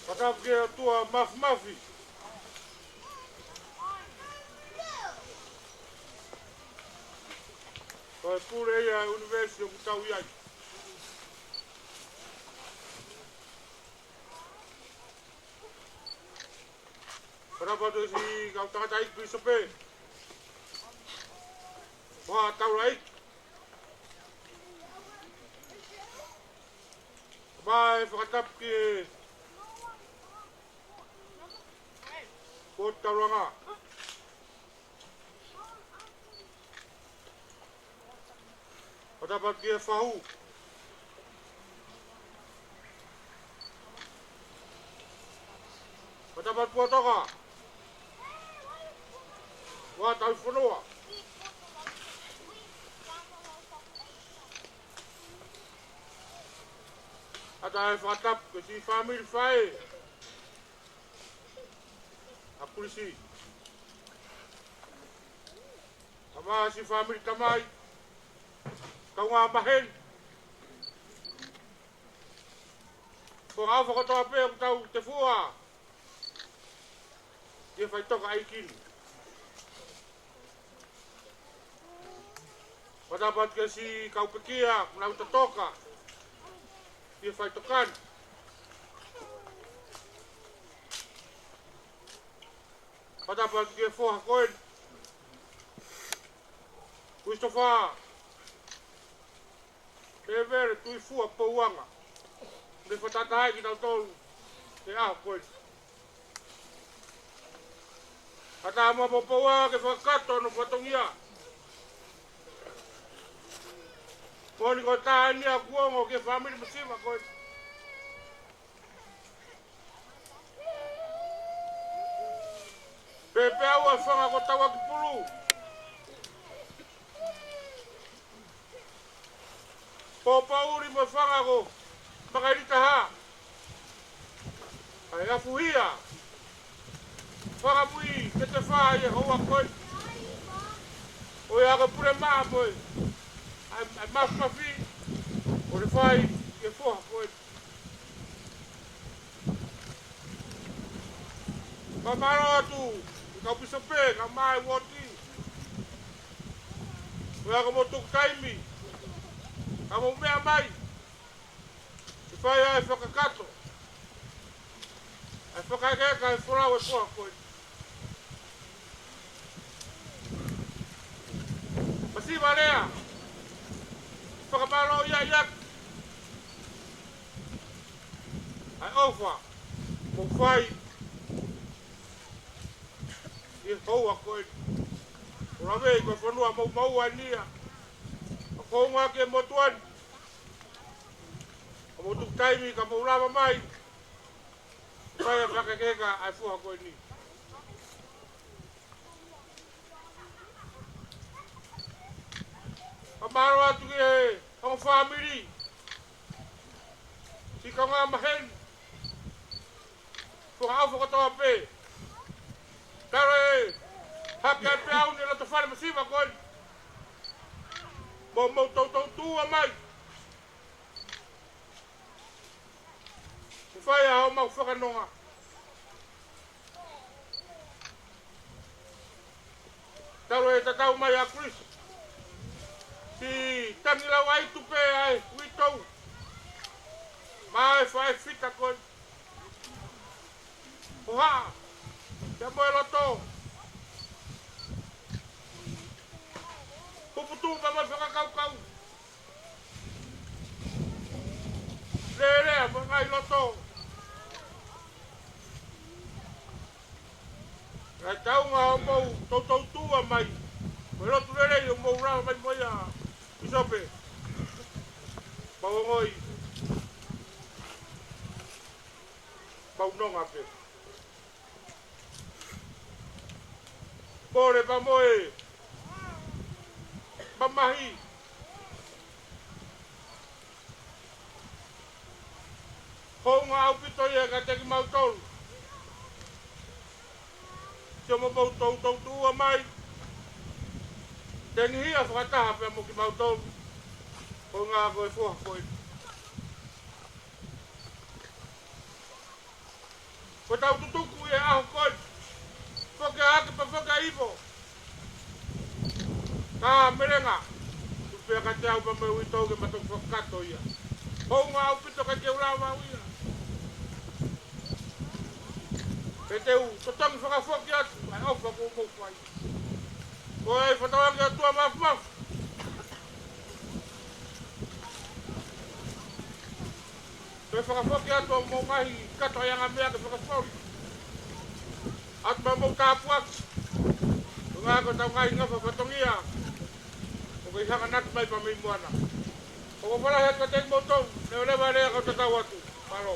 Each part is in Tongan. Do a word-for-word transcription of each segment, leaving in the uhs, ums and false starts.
Fakatapu ki he ʻOtua Mafimafi. Ko e pule ia ʻo e ʻunivēsi ʻoku tau ʻi ai. Fakatapu atu ki he kau tangataʻeiki pīsope. Mo e taulaʻeiki. Mo e fakatapu ki he potu taulanga. Fakatapu atu ki he fahu. Fakatapu atu Puatoka. Mo e tauhi fonua. ʻA ia ʻe fakatapu ki he siʻi fāmili faʻē ʻa Kulisi. Kae ʻumaʻā siʻi fāmili tamai, kaungā maheni. Ko e ʻaho kotoa pē ʻoku tau tefua ki he faʻitoka ʻeiki ni. Fakatapu atu ki he siʻi kau pekia, ʻoku nau totoka ki he faʻitoka ni. Fakatapu atu ki he foha ko eni, Christopher Pevere Tuifua Pouanga. Ne fakataha ai kitautolu he ʻaho ko eni. Fakataha mo Pouanga ke fakakakato hono fatongia. Ko eni ko e tā eni ʻoku ongo ki he fāmili masiva ko eni. Pea pehē ʻa e fanga ko Tauakipulu. Pōpouli mo e fanga ko Makailitaha. ʻA e afuhia. Fanga mui ke te fai e houa ko ē. ʻO ia ko e pule maʻa ko ē. ʻA e, ʻa e Mafimafi. ʻO ne fai e foha ko ē. Fakamālō atu ki he kau pīsope, kae ʻumaʻā e uooti. ʻOku mou tuku taimi, kae mou meʻa mai ke fai ʻa e fakakakato, ʻa e fakaʻekeʻeke ʻa e folau ʻo e foha ko ē. Masiva lea, fakamālō ia ia. ʻA e ʻofa mou fai ʻi he houa ko ē. ʻOku lave ko e fonua maumau ʻa e nia. ʻOku ou ngā ke motuani. ʻOku mou tuku taimi kae mou lava mai. Fai ʻa e fakaʻekeʻeke ʻa e foha ko eni. Mālō atu ki he ongo fāmili, siʻi kaungā maheni, fakaʻofa kotoa pē. Talu e hake ai pē au ʻi he loto fale masiva ko eni, mo mou toutou tuʻu mai ʻo fai ʻa homau fakanonga. Talu e tatau mai ʻa Chris, siʻi tangi lauaitu pē ʻa e uitou, mo e faʻē fita ko eni, ʻo haʻa pea mo e loto puputuʻu pea mo e fakakaukau lelea mo e ngaahi loto. Kae taunga hoʻomou toutou tuʻu mai, mo e lotu lelei ʻoku mou lava mai mo ia, Pīsope. Mau ongoʻi, mau nonga pē. Kole pea mo e mamahi, hounga ʻaupito ia kiate kimautolu, siʻomou toutou tuʻu mai, tengihia fakataha pea mo kimautolu, hounga ko e foha ko eni. Ko ʻetau tutuku ʻi he ʻaho ko eni, foki ʻa e hake pea foki ʻa e ipo. Ka melenga, tuku pē kiate au pea mo e uitou ke ma toki fakakakato ia. Hounga ʻaupito ke u lava au ia. Pea te u totongi fakafoki atu ʻa e ʻofa kuo mou fai. Ko e fatavangi ʻa e ʻOtua Mafimafi, ke fakafoki atu ʻa e ngaahi katoa ʻa e ngaahi meʻa ke fakafou atu mo e tāpuaki, ko e ngaahi, ko ʻetau ngaahi ngafa fatongia ʻoku kei hanganaki mai pea mei muʻa na. ʻOku ou fālahi atu kiate kimoutolu, ne ʻo leva lea kau tatau atu. Mālō.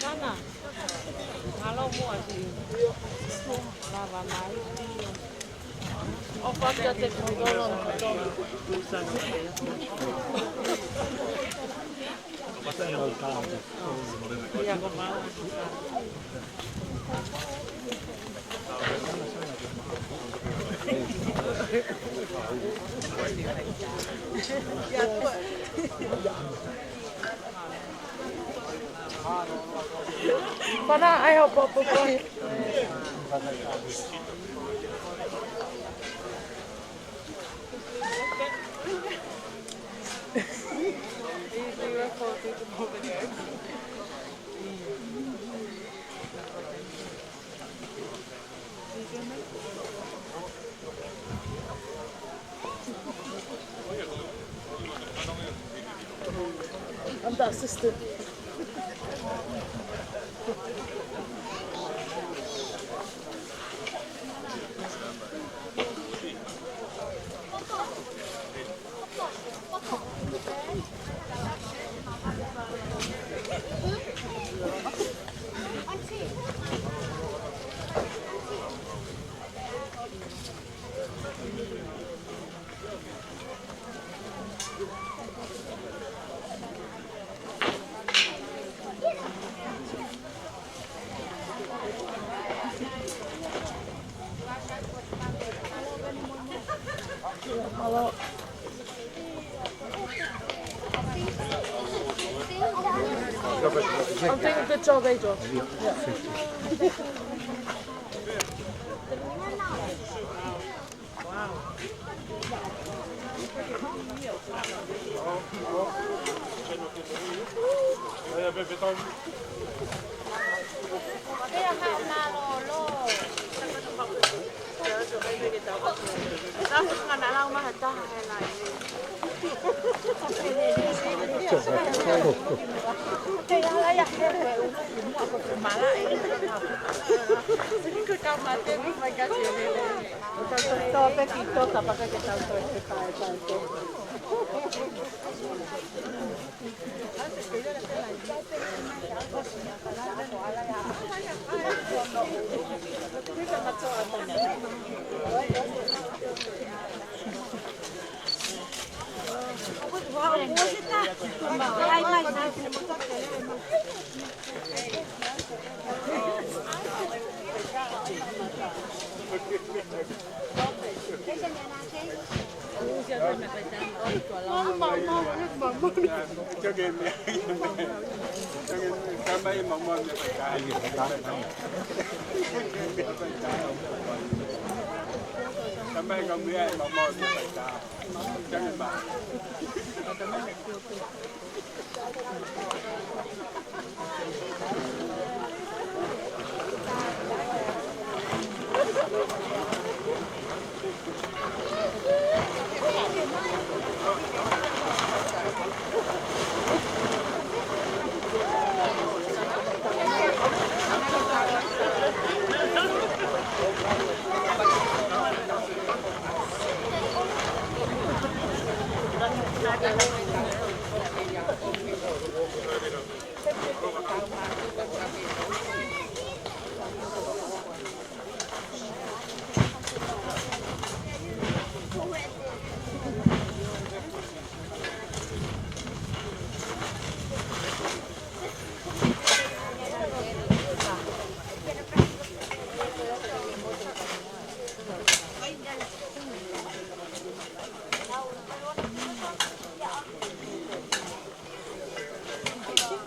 Kana. Mālō muʻa ki. Lava mai. ʻOfa atu kiate kimoutolu. Ia ko mau. Pana ai ho popo ko. I'm the assistant. I'm doing a good job, eh, Josh? Yeah.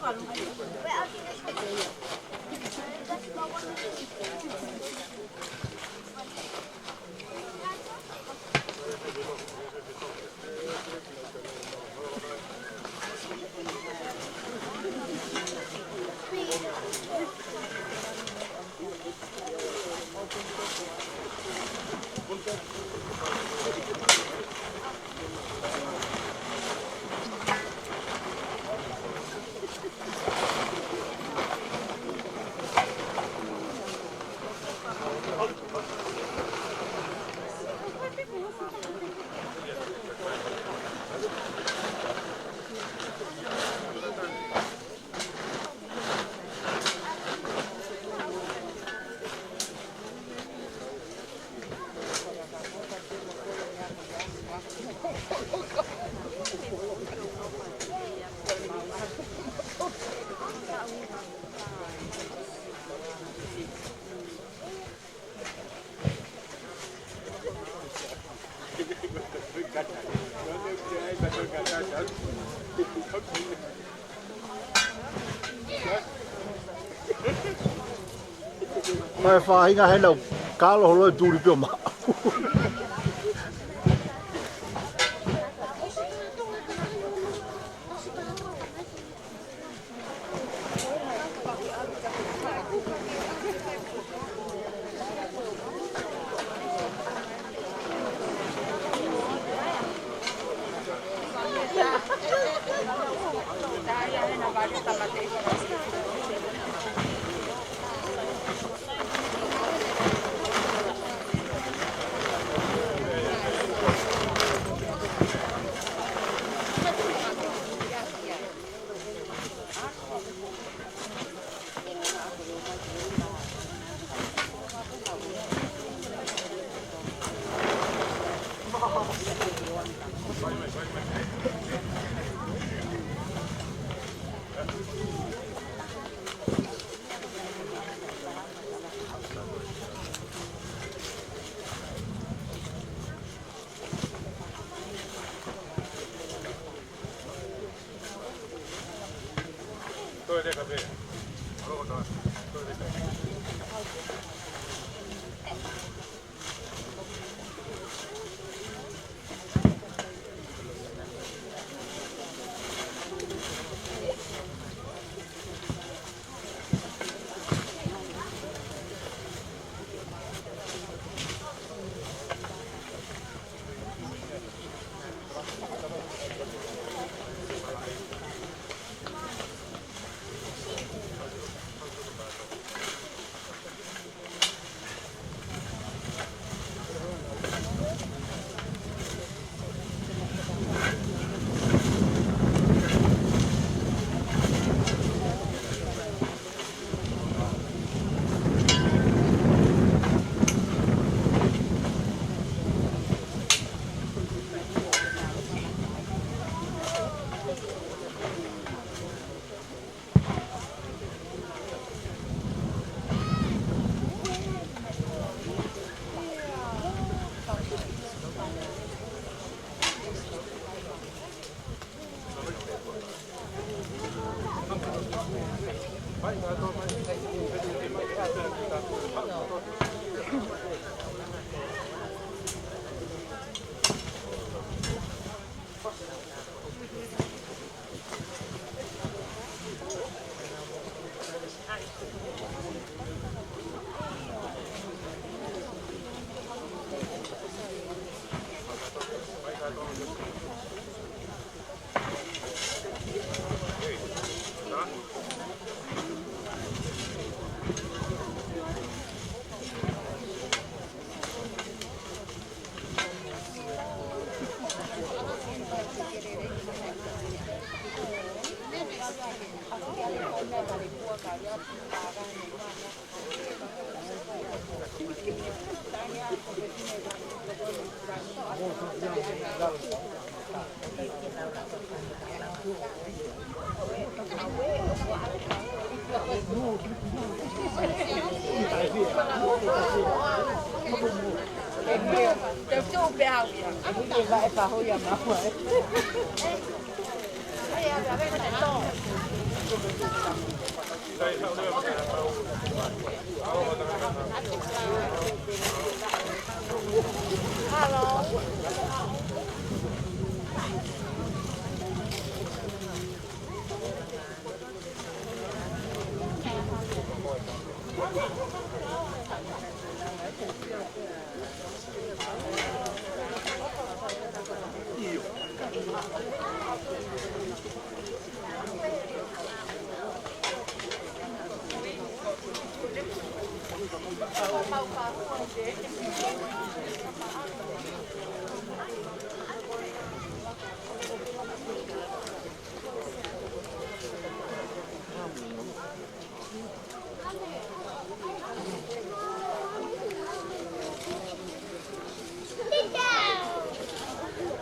Ko e faʻahinga hena ʻoku kalo holo e tuli pio ma.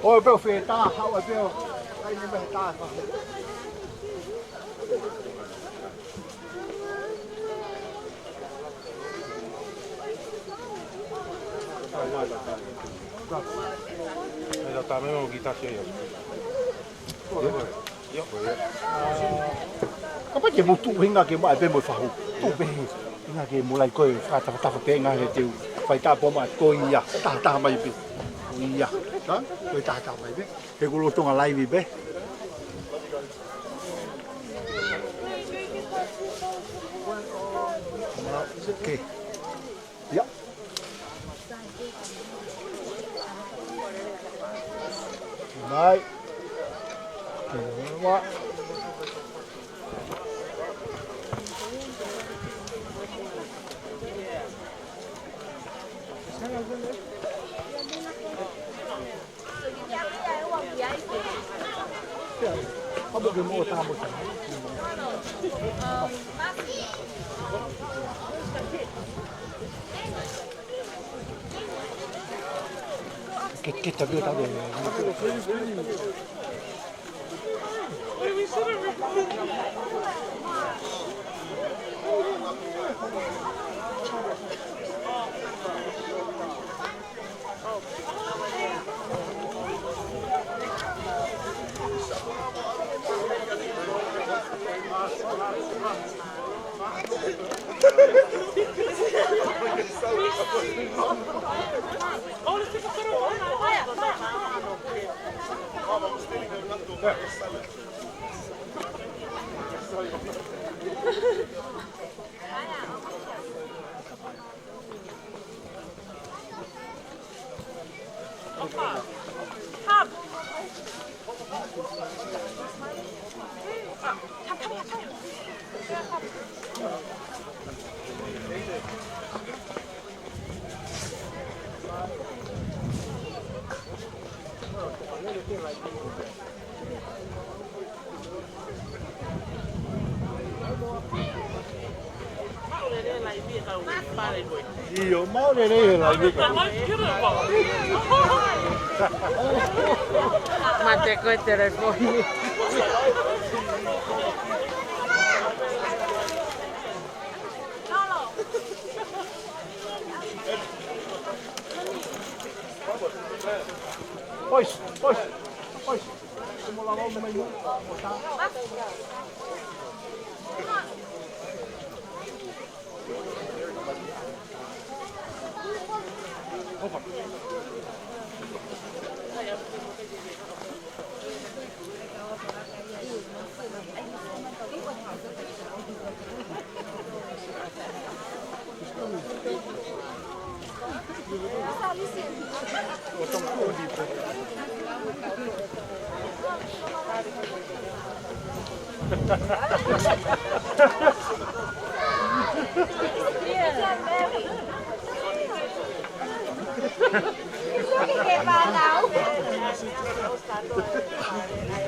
ʻOi, pē ʻo fē tā, haʻu ai pē ʻo, ai ni mehe tā, fa. Ai, tā meʻa mo kita sia ia. Kapau te mou tuʻu hinga ke maʻu pē mo e fahu. Tuʻu pē hinga ke mou lai ko e fakatafatafa pē ngaahi he teu. Fai tā pō maʻa ko ia. Tahataha mai pē. Ko ia. Tā? Ko e tahataha mai pē. He kuo lolotonga laivi pē. Okay. Ia. Mai. Ke ua. Ke, ke tabi o tabi. ʻIo, maʻu lelei he laivi ka. Mate ko e telefoni. Pois, pois, pois.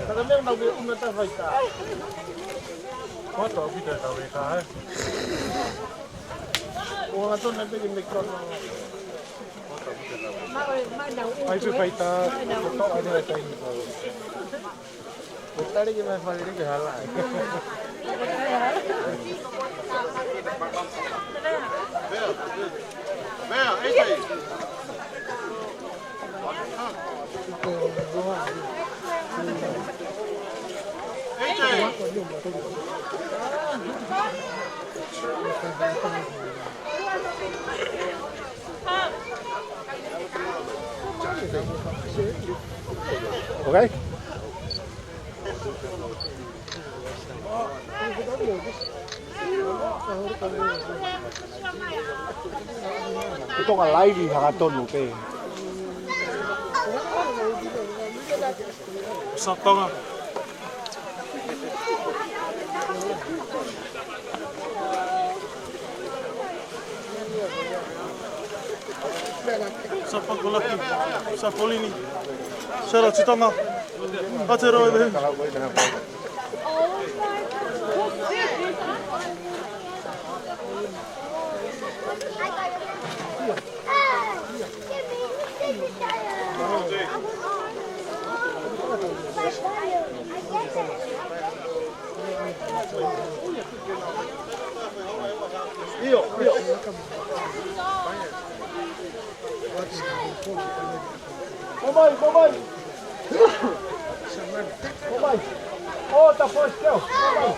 Para mí una, una taza y tal. Kuo tau pita tau e ka, ē? ʻO angatonu pē ke me kono. Ai, pe paita, ko ai ni tai ni ko. Ko tale ke mai fale ke hala. Mea, ei tai. Ei tai. Okay? Ko Tonga laivi hangatonu pē. Sa Tonga. Sa Pakolaki, Sa Polini, Sa Racitonga, Aotearoa. ʻIo, ʻio. Mamahi, mamahi. Mamahi. ʻO, ta first girl. Mamahi.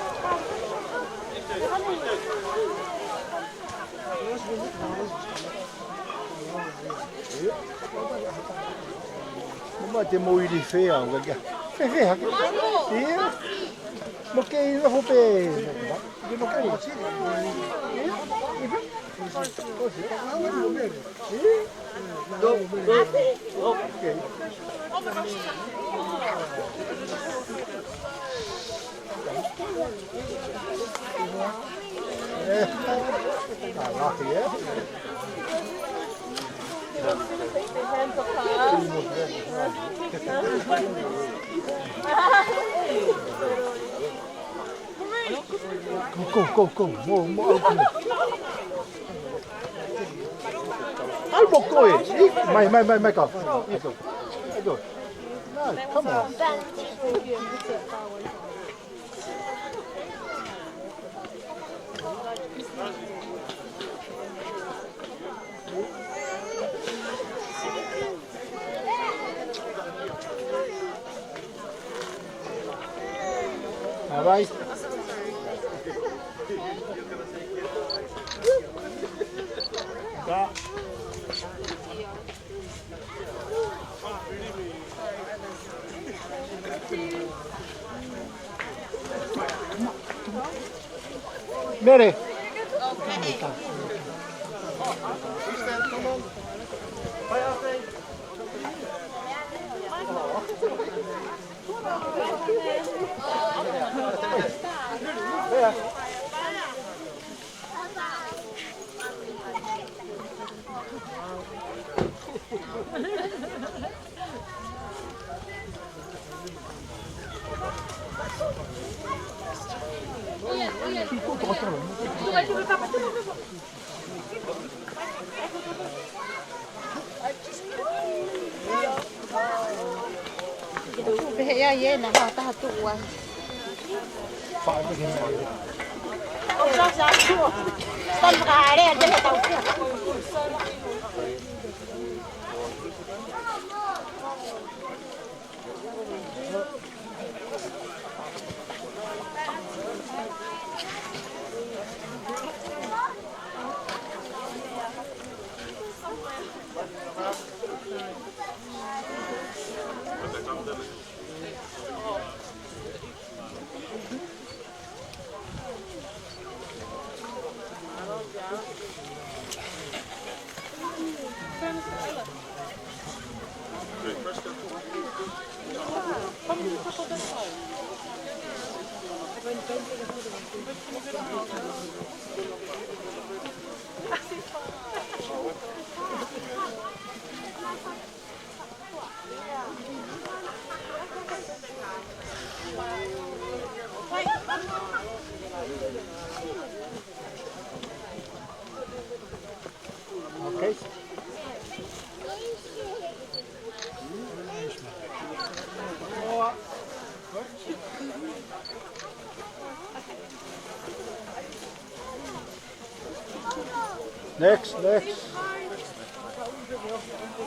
Mamahi te mo ili fea, ʻo ka kia. Fea, fea, hake. ʻIo. Mo ke ʻi nofo pē. Ke mo ke ʻi. ʻIo. ʻIo. Go, go, go, go. Mo, mo, ʻalu mo. ʻAlu mo koe. Mai, mai, mai, mai, ka. Go. Go. Nice, come on. All right. Mere. Pehē ia ʻe ia naʻa hā taha tuʻu ai. Okay. Next, next.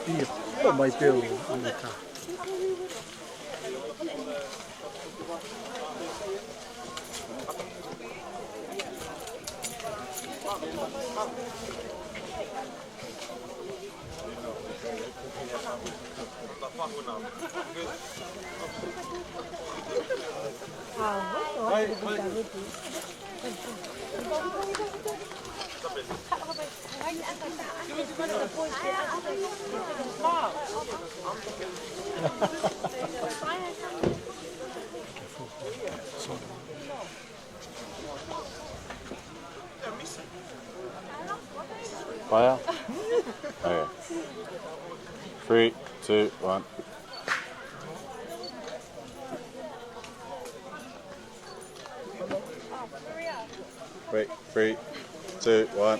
ʻIo, ʻo mai pē ʻo ʻo mai tā. Fire. Okay. Three, two, one. Wait, three, two, one.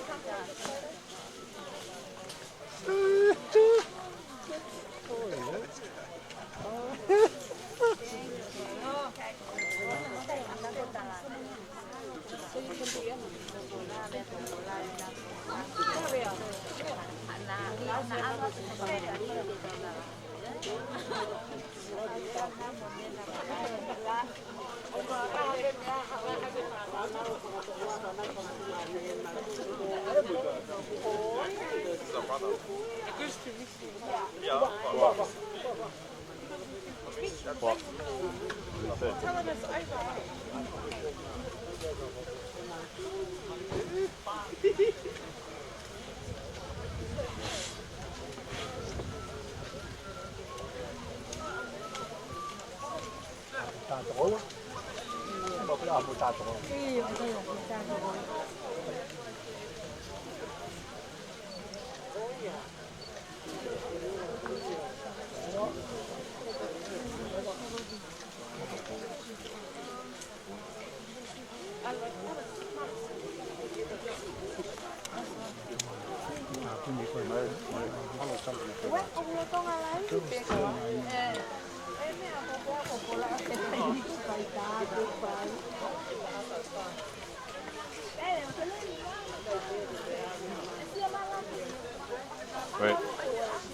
Wait,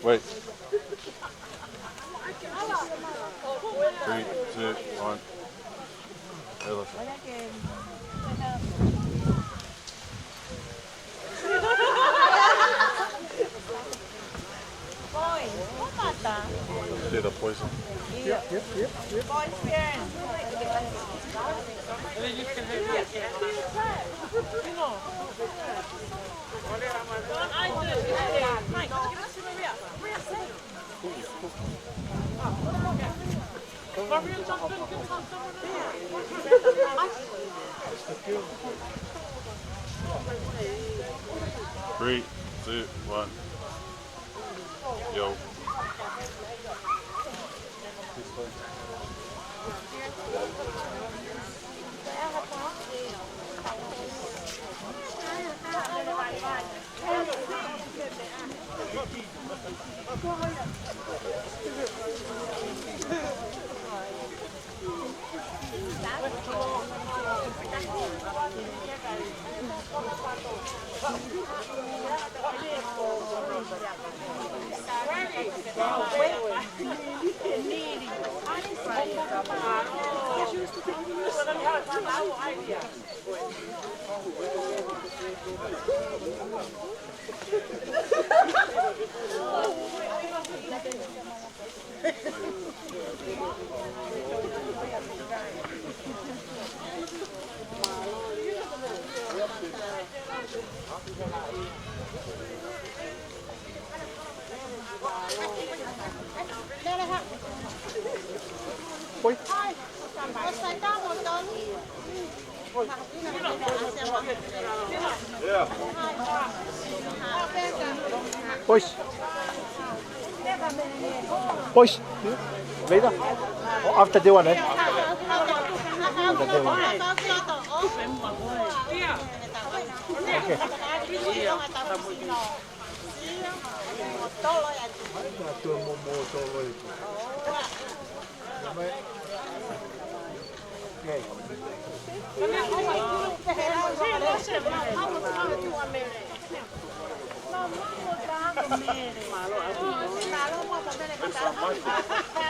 wait. Three, two, one. Hey, listen. See the poison? Yep, yep, yep, yep. Three, two, one. Yo. Boys. Boys. Later. Oh, after the one, eh? After the one. Okay.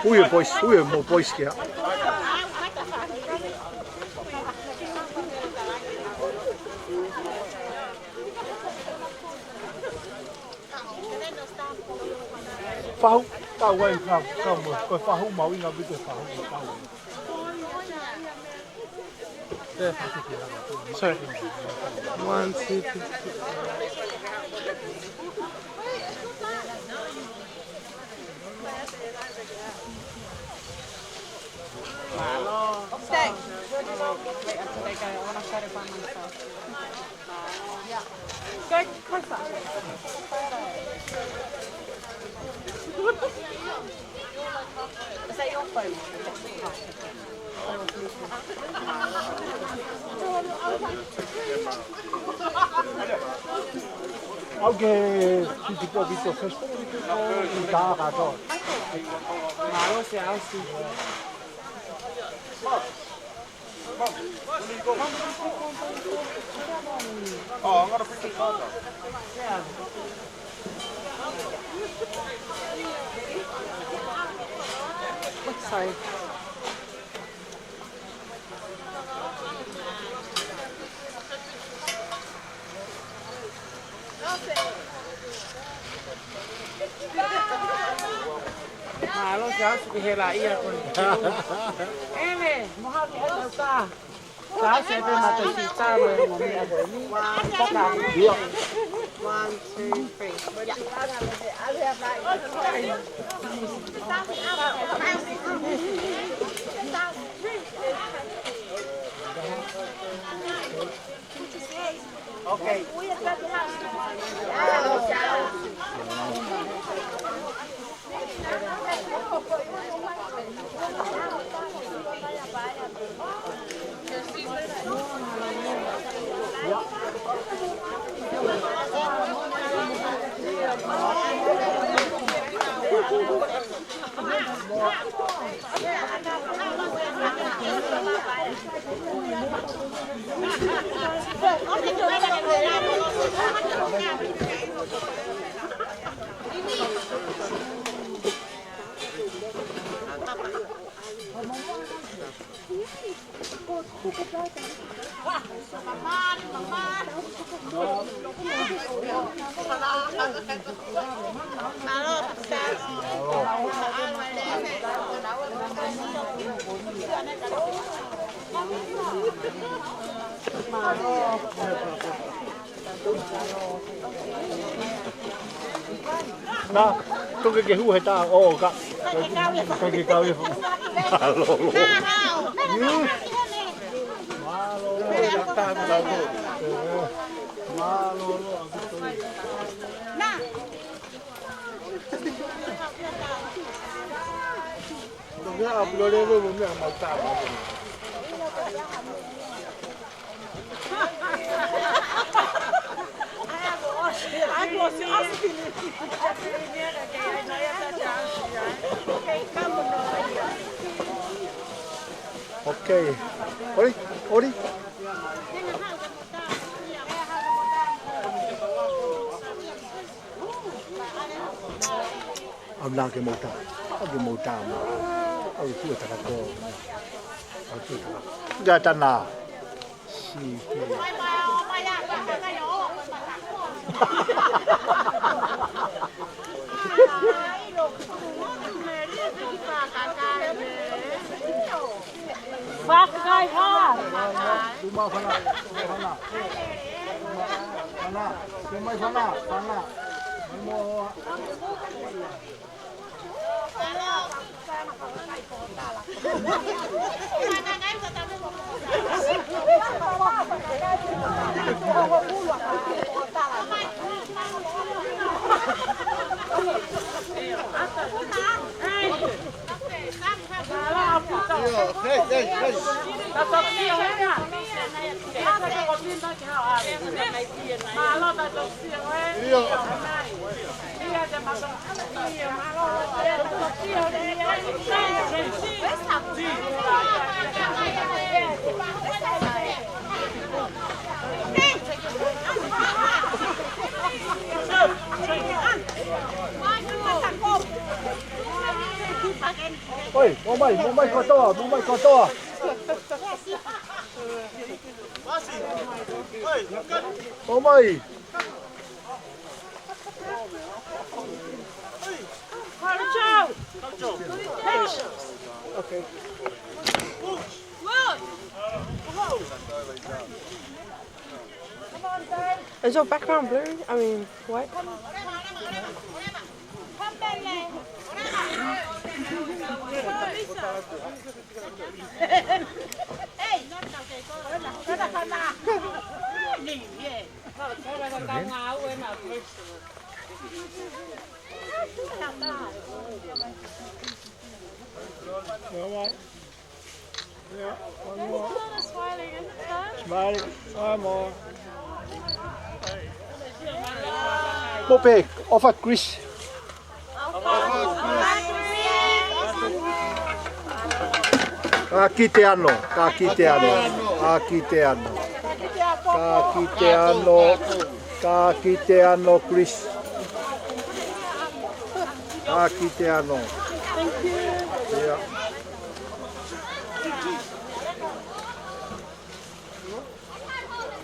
Ui, boys, ui, mo boys kia. Fahu, kau ai, kau, kau mo, ko e fahu mahuʻinga ʻaupito e fahu, kau ai. Sorry. One, two, three. Stay. Wait until they go. I wanna photo by myself. Go closer. Is that your phone? ʻOku ke piti ko pito Facebook, piti ko i tā kātoa. Mālō Siaosi. Oh, I'm gonna bring the card up. Yeah. Sorry. Mālō Siaosi ki he lea ia ko eni. ʻEve, mo haʻu ki he taukā. Siaosi e pē mata si talo e mo mea ko eni. One, two, three. Okay. Na, toki ke hū he tā, ʻo ka. Toki kau ia. Mālō. Mālō. Mālō. Okay. ʻOi, ʻoi. ʻAu na ke mou tā. ʻAu ke mou tā mo. ʻAu ke tuʻu e takako. ʻAu ke tuʻu e takako. Gata na. Si ke. Fakakai ha. Tuma fana, fana. Fana, ke mai fana, fana. Mai mo. Hey, hey, hey. ʻOi, mou mai, mou mai kotoa, mou mai kotoa. Mou mai. Okay. Is your background blurry? I mean, white? Smile, smile more. Mo pē, ʻofa Chris. Ka kite ano, ka kite ano, ka kite ano. Ka kite ano, ka kite ano Chris. Ka kite ano. Ia.